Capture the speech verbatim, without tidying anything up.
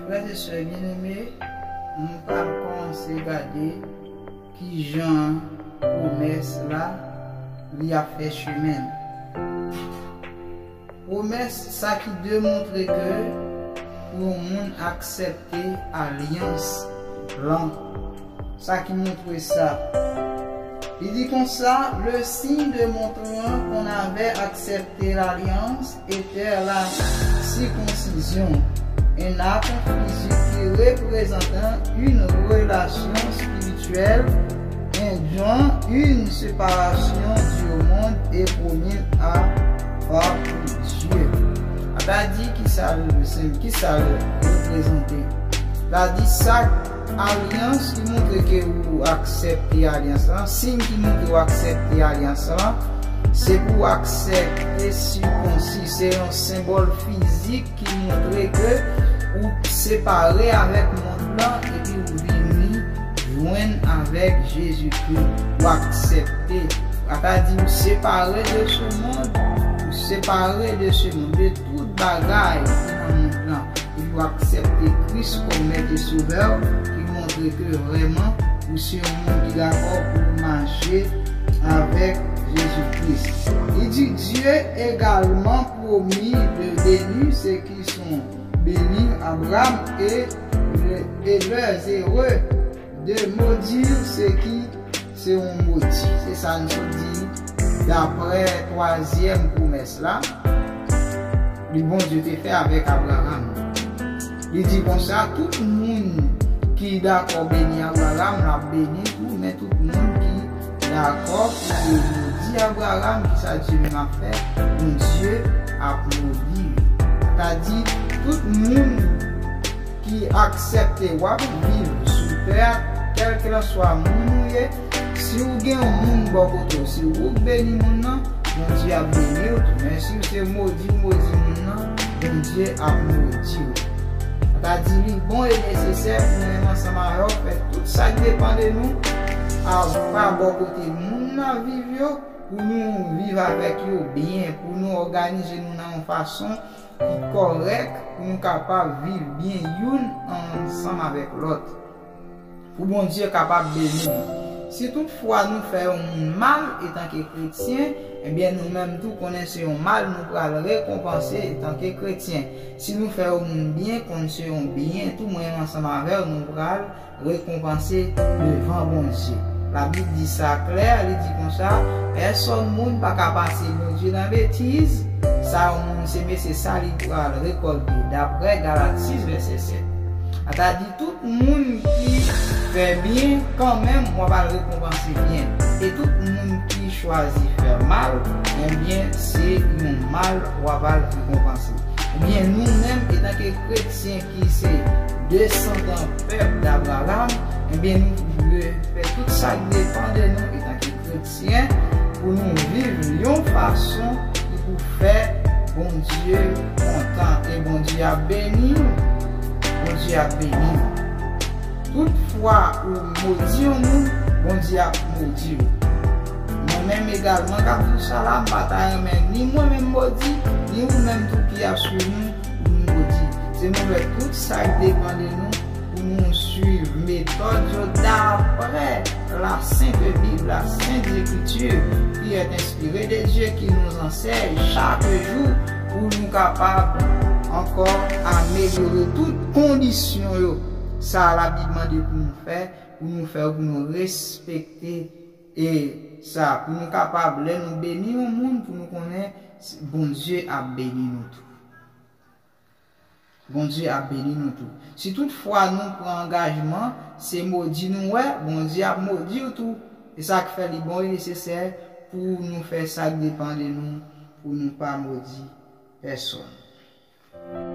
Frè e sè byeneme, nou pral kòmanse gade kijan pwomès la li ap fè chemen l. Pwomès sa ki demontre ke pou yon moun aksepte alyans lan. Sa ki montre sa. Li di konsa, le signe démontrant qu'on avait accepté l'alliance était la circoncision, un acte physique représentant une relation spirituelle induant une séparation du monde et promis à par Dieu. Sa ta di ki sa l, ki sa l reprezante. Sa ta di sa alyans ki montre ke ou aksepte alyans lan, siy ki montre ou aksepte alyans lan, se pou w aksepte sikonsi. Se yon senbòl fizik ki montre ke ou separe avèk mond lan epi ou vini jwenn avèk Jezikri. Ou aksepte. Sa ta di ou separe de ce monde, ou separe de ce monde, de tout bagay ki nan mond lan. Epi w aksepte Kris kòm Mèt e Sovè w, ki montre ke vrèman ou se yon moun ki dakò pou w mache avèk Jezi Kris. Li di, Dieu également promit de bénir ceux qui sont bénis, Abraham, et, et leurs heureux, de maudire ceux qui seront maudits. Se sa n sot di daprè twazyèm pwomès la. Li Bondye te fè avèk Abraram. Li di konsa, tout moun ki dakò beni Abraram, l ap beni tou, men tout moun ki dakò pou yo modi Abraram, ki sa Dye menm ap fè, Bondye ap modi. Sa ta di, tout moun ki aksepte w ap viv sou tè a, kèlkelanswa moun ou ye, si w gen yon moun bò kote w, se ou k beni moun nan, Bondye ap beni w tou. Men si w se modi w modi moun nan, Bondye ap modi w. Sa ta di li bon e nesesè pou nou menm ansanm avè w fè tout sa k depann de nou, a pa bò kote moun nan viv yo, pou nou viv avèk yo byen, pou nou òganize nou nan yon fason ki kòrèk, pou nou kapab viv byen youn ansanm avèk lòt. Pou Bondye kapab beni nou. Si toutfwa nou fè yon moun mal etanke kretyen, ebyen nou menm tou konnen se yon mal nou pral rekonpanse etanke kretyen. Si nou fè yon moun byen, konn se yon byen tou, mwen ansanm avè w, nou pral rekonpanse devan Bondye. Labib di sa klè, li di konsa, pèsonn moun pa ka pase Bondye nan betiz, sa yon moun seme, se sa li pral rekòlte, daprè Galat sis, vèsè sèt. Sa ta di, tout moun ki fè byen, kanmenm, w ap al rekonpanse byen. E tout moun ki chwazi fè mal, ebyen, se yon mal w ap al rekonpanse. Ebyen, nou menm, etanke kretyen ki se desandan pèp d Abraram, ebyen, nou dwe fè tout sa k depann de nou, etanke kretyen, pou nou viv yon fason ki pou fè Bondye kontan. E Bondye ap beni nou. Bondye ap beni nou. Toutfwa ou modi yon moun, Bondye ap modi w. Mwen menm egalman k ap di w sa la, m pa ta renmen ni mwen menm modi, ni ou menm tou ki ap swiv nou, pou nou modi. Se nou fè tout sa k depann de nou, pou nou swiv metòd yo daprè la Sainte Bible, la Sainte Écriture, qui est inspirée de Dieu, qui nous enseigne chaque jour pou nou kapab ankò amelyore tout kondisyon yo. Sa Labib mande pou nou fè, pou nou fè, pou nou respekte e sa, pou nou kapab, lè nou beni yon moun, pou nou konnen Bondye ap beni nou tou. Bondye ap beni nou tou. Si toutfwa nou pran angajman, se modi nou wè, Bondye ap modi w tou. E sa k fè li bon e nesesè pou nou fè sa k depann de nou, pou nou pa modi pèsonn.